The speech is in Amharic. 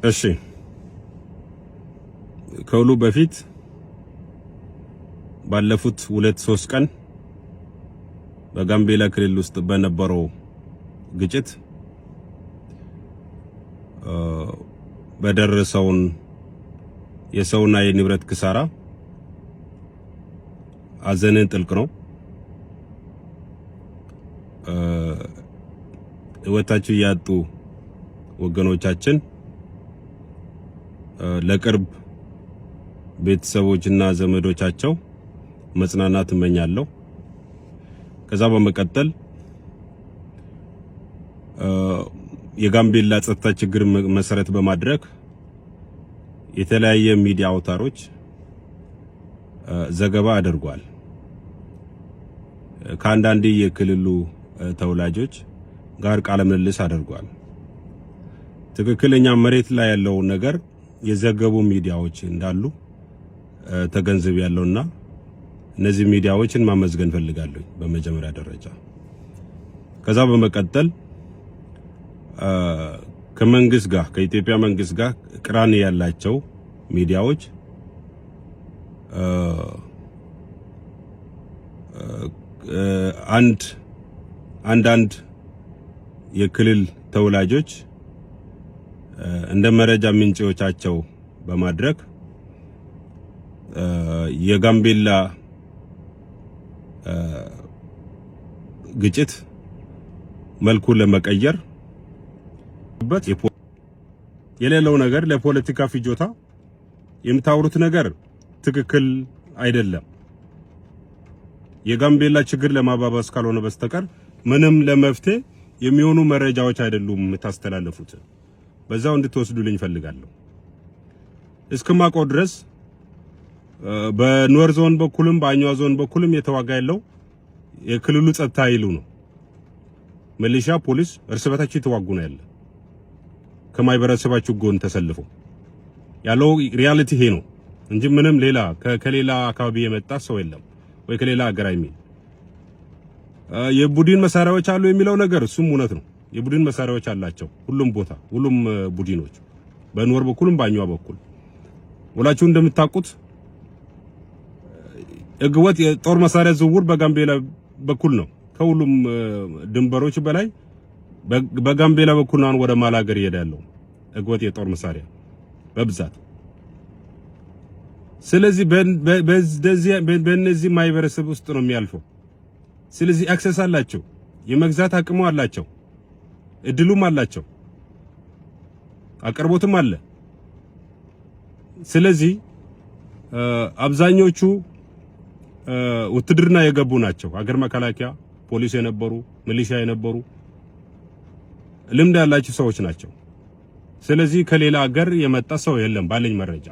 እሺ፣ ከሁሉ በፊት ባለፉት 2-3 ቀን በጋምቤላ ክልል ውስጥ በነበረው ግጭት በደረሰውን የሰውና የንብረት ኪሳራ ሐዘኔን ጥልቅ ነው። ሕይወታቸው ያጡ ወገኖቻችን ለቅርብ ቤተሰቦችና ዘመዶቻቸው መጽናናት እመኛለሁ። ከዛ በመቀጠል የጋምቤላ ጸጥታ ችግር መሰረት በማድረግ የተለያየ ሚዲያ አውታሮች ዘገባ አድርጓል። ከአንዳንድ የክልሉ ተወላጆች ጋር ቃለ ምልልስ አድርጓል። ትክክለኛ መሬት ላይ ያለውን ነገር የዘገቡ ሚዲያዎች እንዳሉ ተገንዝቤያለሁና እነዚህ ሚዲያዎችን ማመስገን ፈልጋለሁ በመጀመሪያ ደረጃ። ከዛ በመቀጠል ከመንግስት ጋር፣ ከኢትዮጵያ መንግስት ጋር ቅራኔ ያላቸው ሚዲያዎች አንዳንድ የክልል ተወላጆች እንደ መረጃ ምንጮቻቸው በማድረግ የጋምቤላ ግጭት መልኩን ለመቀየር የሌለው ነገር ለፖለቲካ ፍጆታ የምታወሩት ነገር ትክክል አይደለም። የጋምቤላ ችግር ለማባባስ ካልሆነ በስተቀር ምንም ለመፍትሄ የሚሆኑ መረጃዎች አይደሉም የምታስተላልፉት። በዛው እንድትወስዱልኝ እፈልጋለሁ። እስከማውቀው ድረስ በኑዌር ዞን በኩልም በአኙዋ ዞን በኩልም የተዋጋ ያለው የክልሉ ጸጥታ ኃይሉ ነው። ሚሊሻ፣ ፖሊስ እርስ በርሳቸው የተዋጉ ነው ያለ፣ ከማህበረሰባችሁ ጎን ተሰልፎ ያለው reality ይሄ ነው እንጂ ምንም ሌላ ከሌላ አካባቢ የመጣ ሰው የለም ወይ ከሌላ ሀገር የሚል። የቡድን መሳሪያዎች አሉ የሚለው ነገር እሱም እውነት ነው። የቡድን መሳሪያዎች አላቸው ሁሉም ቦታ፣ ሁሉም ቡድኖች በኑዌር በኩልም በአኙዋ በኩል። ሁላችሁ እንደምታውቁት ህገወጥ የጦር መሳሪያ ዝውውር በጋምቤላ በኩል ነው። ከሁሉም ድንበሮች በላይ በጋምቤላ በኩል ነው ወደ መሃል ሀገር ይሄድ ያለው ህገወጥ የጦር መሳሪያ በብዛት። ስለዚህ በእነዚህ ማህበረሰብ ውስጥ ነው የሚያልፈው። ስለዚህ access አላቸው፣ የመግዛት አቅሙ አላቸው፣ እድሉም አላቸው፣ አቅርቦትም አለ። ስለዚህ አብዛኞቹ ውትድርና የገቡ ናቸው። ሀገር መከላከያ፣ ፖሊስ የነበሩ፣ ሚሊሻ የነበሩ፣ ልምድ ያላቸው ሰዎች ናቸው። ስለዚህ ከሌላ ሀገር የመጣ ሰው የለም ባለኝ መረጃ።